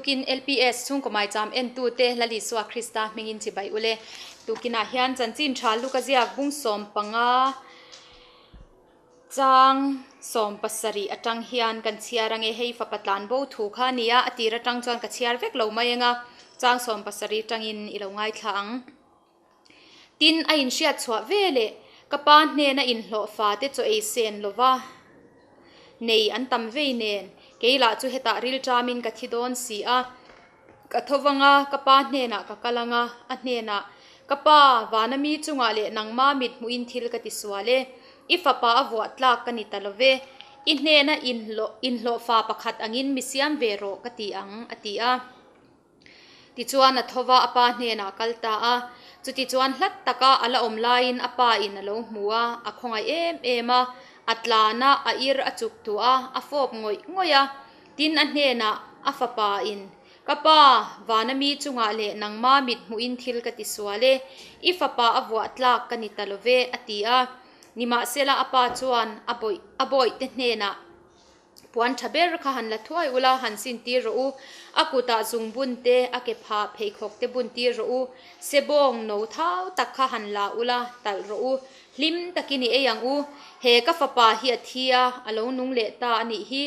Tukin LPS chhungkaw maicham entute Lal Isua Krista hmingin chibai ule. Tukinah hian chanchin tha Luka ziak bung 15 chang 70 atang hian kan chhiar ange hei fapa tlan bo thu kha a ni a, a tir atang chuan ka chhiar vek lo mai anga chang 70 tangin i lo ngaithla ang. Tin, a inhriat chhuah ve leh ka pa hnena inhlawh fate chaw ei sen lova nei an tam vei nen kei lah chu hetah rilṭamin ka thi dawn si a. Ka tho vang a, ka pa hnenah ka kal ang a, a hnenah, Ka pa, vana mi chungah leh nangma mit hmuhin thil ka ti sual e. I fapa a vuah tlak ka ni ta lo ve. I hnena inhlawh inhlawhfa pakhat angin mi siam ve rawh ka ti ang, a ti a. Tichuan a tho va, a pa hnenah a kal ta a. Chutichuan hlat taka a la awm laiin a pa in a lo hmu a, a khawngaih em em a. A tlan a, a ir a chuk tuah a, a fawp ngawih ngawih a. Tin a hnenah a fapa in, Ka pa, vana mi chungah leh nangma mit hmuhin thil ka ti sual e, i fapa a vuah tlak ka ni ta lo ve, a ti a. Nimahsela a pa chuan a bawih a bawihte hnenah, Puan tha ber kha han la thuai ula, han sin tir rawh u. A kutah zung bun te, a ke phah pheikhawk te bun tir rawh u. Sebawng no thau tak kha han la ula, talh rawh u. Hlim takin i ei ang u. He ka fapa hi a thi a, a lo nung leh ta a nih hi.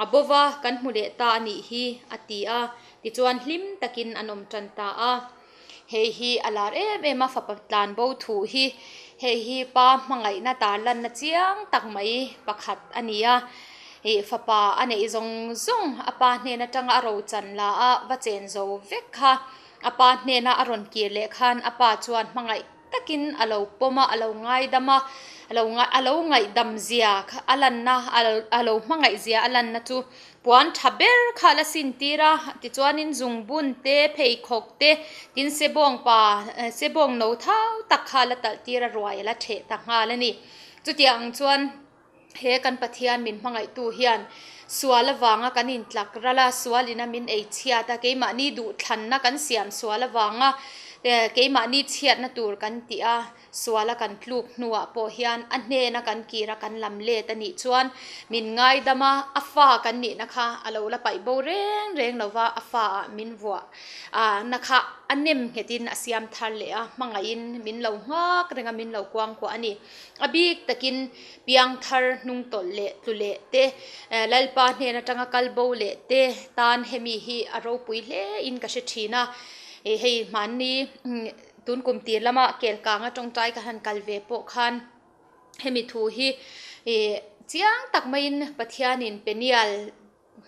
A bo va, kan hmu leh ta a nih hi, a ti a. Tichuan hlim takin an awm tan ta a. Hei hi a lar em em a, fapa tlan bo thu hi. Hei hi pa hmangaihna tar lanna chiang tak mai pakhat a ni a. Ih fapa a neih zawng zawng a pa hnen atanga a rochan la a va chen zo vek kha. A pa hnena a rawn kir leh khan a pa chuan hmangaih takin a lo pawm a, a lo ngaidam a, a lo a lo ngaihdam zia kha a lanna a lo hmangaih zia a lanna chu puan tha ber kha a la sin tir a, tichuanin zungbun te pheikhawk te tin sebawng pa sebawng no thau tak kha a la talh tir a ruai a la theh ta nghal a ni. Chutiang chuan he kan Pathian min hmangaihtu hian sual avanga kan intlak ral a, sual ina min ei chhiat a, keimahni duhthlanna kan siam sual avanga keimahni chhiatna tur kan tih a, suala kan tluk hnuah pawh hian a hnena kan kir a kan lam let a nih chuan min ngaidam a, a fa kan nihna kha a lo la paih bo reng reng lo va, a fa ah min vuah na kha a nem nghetin a siam thar leh a, hmangaihin min lo nghak reng a, min lo kuangkuah a ni. A bik takin piang thar hnung tawlh leh tlu leh te, Lalpa hnen atanga kal bo leh te tan hemi hi a ropui hle in ka hre thin a. Hei hmanni tun kum tir lama Kelkanga tawngtai ka han kal ve pawh khan hemi thu hi chiang tak maiin Pathianin Peniel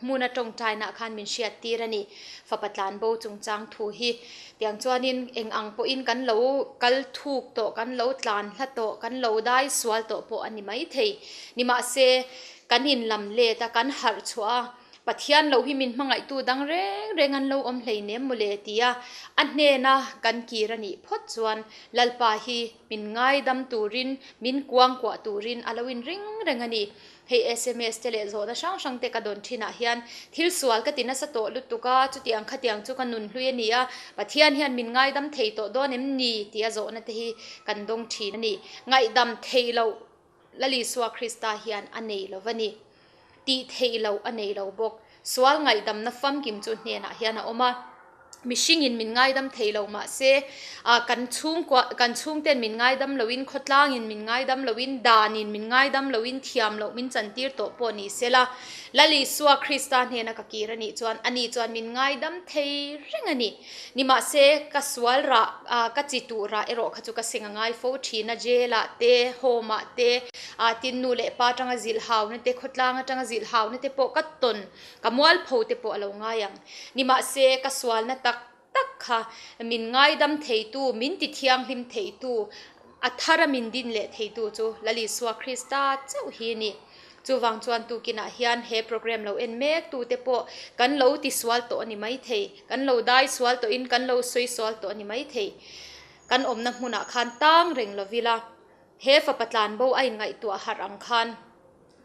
Hmuna tawngtainaah khan min hriat tir a ni. Fapa tlanbo chungchang thu hi tiang chuanin eng ang pawhin kan lo kal thuk tawh, kan lo tlan hla tawh, kan lo dai sual tawh pawh a ni maithei. Nimahse, kan inlam let a, kan harh chhuah a, Pathian lo hi min hmangaihtu dang reng reng an lo awm hleinem mawle tia a hnena kan kir a nih phawt chuan Lalpa hi min ngaidam turin, min kuangkuah turin a lo inring reng a ni. Hei sms te leh zawhna hrang hrang te ka dawn thinah hian thil sual ka ti nasa tawh lutuk a, chutiang khatiang chu ka nun hlui a ni a, Pathian hian min ngaidam thei tawh dawn em ni tia zawhna te hi kan dawng thin a ni. Ngaihdam theih loh Lal Isua Krista hian a nei lo va ni. Tih theih loh a nei lo bawk. Sual ngaihdamna famkim chu hnenah hian a awm a. Mihringin min ngaidam thei lo mahse, kan chhungkua, kan chhungten min ngaidam loin, khawtlangin min ngaidam loin, danin min ngaidam loin, thiam loh min chantir tawh pawh ni sela, Lal Isua Krista hnena ka kir a nih chuan, ani chuan min ngaidam thei reng a ni. Nimahse, ka sual rah, ka chi tuh rah erawh kha chu ka seng a ngai fo thin a, jail-ah te, home-ah te, tin nu leh pa atanga zilh hauna te, khawtlang atanga zilh hauna te pawh ka tawn. Ka mualpho te pawh a lo ngai ang. Nimahse, ka sualna tak tak kha min ngaidam theitu, min ti thianghlim theitu, a thara min din leh theitu chu Lal Isua Krista chauh hi a ni. Chuvang chuan tukinah hian he program lo en mek tute pawh kan lo ti sual tawh a ni maithei, kan lo dai sual tawhin kan lo sawi sual tawh a ni maithei. Kan awmna hmunah khan tang reng lovila he fapa tlanbo a inngaihtuah harh ang khan,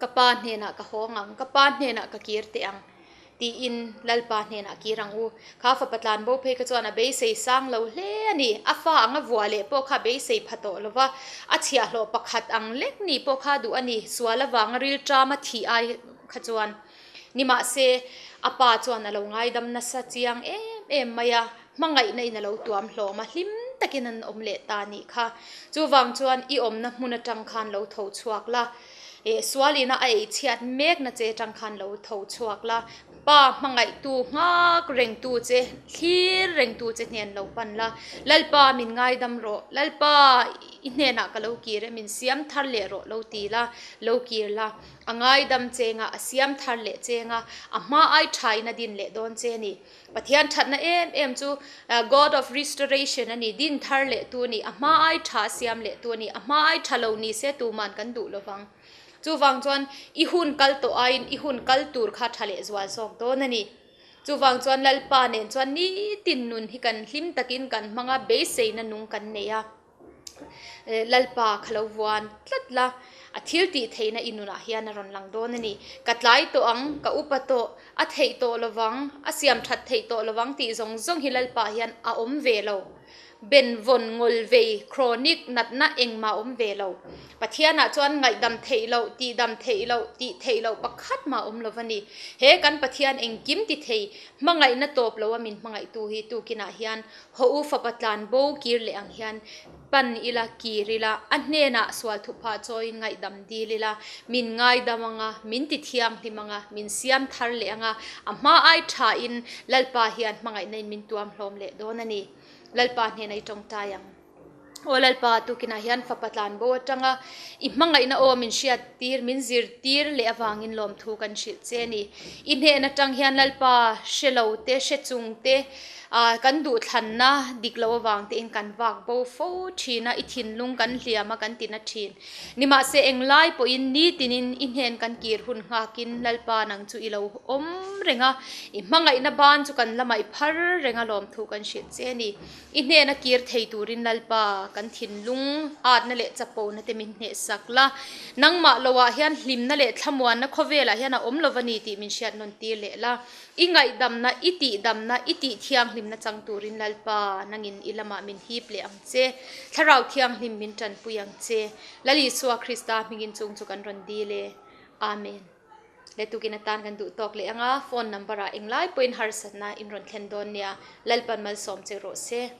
Ka pa hnenah ka hawng ang, ka pa hnenah ka kir teh ang, tiin Lalpa hnenah kir ang u. Kha fapa tlanbo phei kha chuan a beisei sang lo hle a ni. A fa anga vuah leh pawh kha a beisei pha tawh lo va, a chhiahhlawh pakhat ang lek ni pawh kha a duh a ni, sual avanga rilṭama thih ai kha chuan. Nimahse, A pa chuan a lo ngaidam nasa chiang em em mai a, hmangaihna in a lo tuam hlawm a, hlim takin an awm leh ta nih kha. Chuvang chuan i awmna hmun atang khan lo tho chhuak la, eh sual ina a ei chhiat mekna che atang khan lo tho chhuak la, pa hmangaihtu nghak rengtu che, thlir rengtu che hnen lo pan la, Lalpa min ngaidam rawh, Lalpa i hnenah ka lo kir e, min siam thar leh rawh lo ti la, lo kir la. A ngaidam chenga, a siam thar leh chenga, a hma ai thain a din leh dawn che a ni. Pathian thatna em em chu God of restoration a ni, din thar leh tu a ni, a hma ai tha a siam leh tu a ni, a hma ai tha lo ni se tuman kan duh lovang. Chuvang chuan i hun kal tawh aiin i hun kal tur kha tha leh zual zawk dawn a ni. Chuvang chuan Lalpa nen chuan nitin nun hi kan hlim takin kan hmang a, beiseina nung kan nei a. Lalpa kha lo vuan tlat la, a thil tih theihna i nunah hian a rawn lang dawn a ni. Ka tlai tawh ang, ka upa tawh, a theih tawh lovang, a siam that theih tawh lovang tih zawng zawng hi Lalpa hian a awm ve lo. Benvawn ngawl vei, chronic, natna engmah a awm ve lo. Pathianah chuan ngaihdam theih loh, tihdam theih loh, tih theih loh pakhat mah a awm lo va ni. He kan Pathian engkim ti thei, hmangaihna tawp lo a min hmangaihtu hi tukinah hian Haw u fapa tlan bo kir leh ang hian pan ila, kir ila, a hnenah sual thupha chawiin ngaihdam dil ila, min ngaidam anga, min ti thianghlim anga, min siam thar leh anga, a hma ai thain Lalpa hian hmangaihna in min tuam hlawm leh dawn a ni. Lalpa hnena i tawngtai ang. Aw Lalpa, tukinah hian fapa tlan bo atanga i hmangaihna aw min hriat tir, min zirtir leh avangin lawmthu kan hrilh che a ni. I hnen atang hian Lalpa hre lo te, hre chung te, ah kan duhthlanna dik lo avang tein kan vak bo fo thin a, i thinlung kan hliam a, kan tina thin. Nimahse englai pawhin nitinin i hnen kan kir hun nghakin Lalpa nang chu i lo awm reng a, i hmangaihna ban chu kan lamah i phar reng a lawmthu kan hrilh che a ni. I hnena kir thei turin Lalpa, kan thinlung atna leh chapona te min hnehsak la. Nangmah loah hian hlimna leh thlamuanna khawvelah hian a awm lo va ni tih min hriat nawn tir leh la. I ngaihdamna, i tihdamna, i tihthianghlimna chang turin Lalpa, nangin i lamah min hip leh ang che. Thlarau Thianghlim min tanpui ang che. Lal Isua Krista hmingin chung chu kan rawn dil e. Amen. He tukin atan kan duh tawk leh anga phone number ah englai pawhin harsatna in rawn thlen dawn nia. Lalpan malsawm che rawh se.